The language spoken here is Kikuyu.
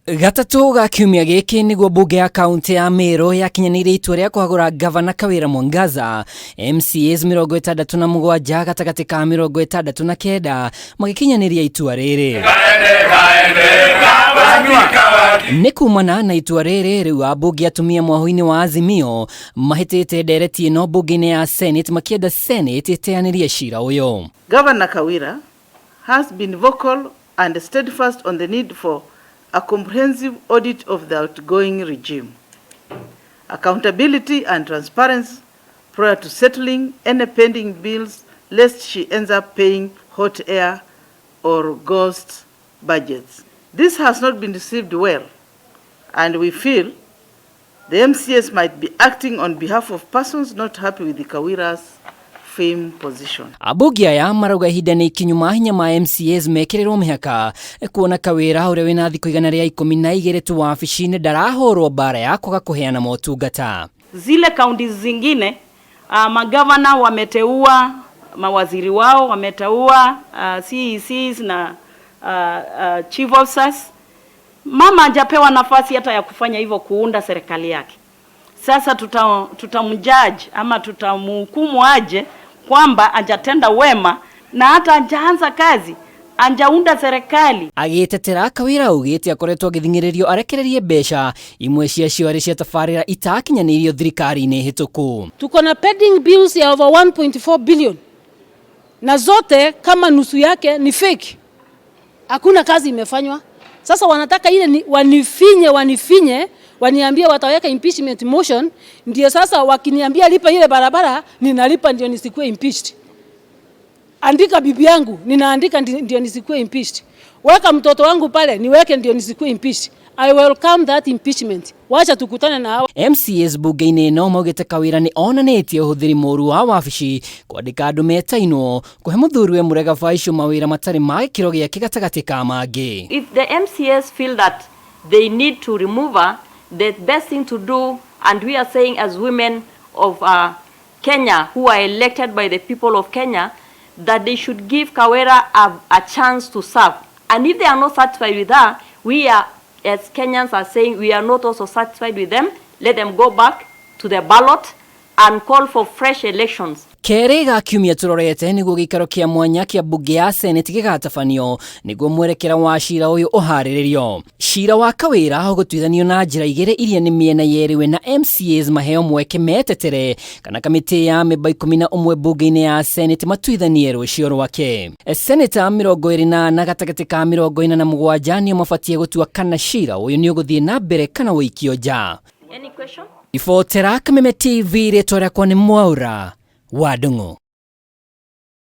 Gatatũ ga kiumia gĩkĩ nĩguo mbunge ya kaunti ya Meru yakinyanĩirie itua rĩa kũhagũra ngavana Kawĩra Mwangaza. MCAs 67 gatagatĩ ka 69 magĩkinyanĩria itua rĩrĩ. Nĩ kumana na itua rĩrĩ rĩu ambunge atumia mwahũ-inĩ wa Azimio mahĩtĩte ndereti ĩno mbunge-inĩ ya Senate makĩenda Senate ĩteanĩrie cira ũyũ. Governor Kawira has been vocal and steadfast on the need for a comprehensive audit of the outgoing regime, accountability and transparency prior to settling any pending bills lest she ends up paying hot air or ghost budgets. This has not been received well, and we feel the MCS might be acting on behalf of persons not happy with the Kawira's firm position. Ambunge aya marauga ihinda nĩ ikinyu mahinya ma MCAs mekĩrĩrwo mĩhaka kuona Kawĩra ũrĩa wĩna thikũ 112 tu wabici-inĩ ndarahũrwo mbara ya kwaga kũheana motungata. Zile kaunti zingine magavana wameteua mawaziri wao, wameteua CECs na chief officers. Mama hajapewa nafasi hata ya kufanya hivyo, kuunda serikali yake. Sasa tutamjudge ama tutamhukumu aje kwamba hajatenda wema na hata hajaanza kazi, hajaunda serikali? Agĩtetera Kawĩra augĩte akoretwo agĩthing'ĩrĩrio arekererie mbeca imwe ciacio arĩ cia tabarĩra itakinyanĩirio thirikari-inĩ hĩtũku. Tuko na pending bills ya over 1.4 billion na zote kama nusu yake ni fake, hakuna kazi imefanywa. Sasa wanataka ile ni, wanifinye wanifinye waniambie wataweka impeachment motion, ndio sasa wakiniambia lipa ile barabara ninalipa ndio nisikuwe impeached. Andika bibi yangu ninaandika ndio nisikuwe impeached. Weka mtoto wangu pale niweke ndio nisikuwe impeached. I welcome that impeachment. Wacha tukutane na hao. MCAs bunge-inĩ ĩno maugĩte Kawĩra nĩ onanĩtie ũhũthĩri mũru wa wabici, kwandĩka andũ metainwo, kũhe mũthuriwe Mũrega Baicu mawĩra matarĩ ma gĩkĩro gĩake gatagatĩ ka mangĩ. If the MCAs feel that they need to remove her, the best thing to do, and we are saying as women of Kenya who are elected by the people of Kenya, that they should give Kawira a chance to serve. And if they are not satisfied with her, we are, as Kenyans are saying, we are not also satisfied with them. Let them go back to the ballot and call for fresh elections. Kerĩ ga kiumia tũrorete nĩguo gĩikaro kĩa mwanya kĩa mbunge ya Senate gĩgatabanio nĩguo mwerekera wa cira ũyũ ũharĩrĩrio. Cira wa Kawĩra ũgũtuithanio na njĩra igĩrĩ iria nĩ mĩena yerĩ na MCAs maheo mweke metetere kana kamĩtĩ ya memba 11 mbunge-inĩ ya Senate matuithanie rũciũ rwake. Seneta 24 gatagatĩ ka 47 nĩo mabatiĩ gũtua kana cira ũyũ nĩ ũgũthiĩ na mbere kana ũikio nja. Any question? Ibotera Kameme TV, rĩtwa rĩakwa nĩ Mwaura wa Ndung'u.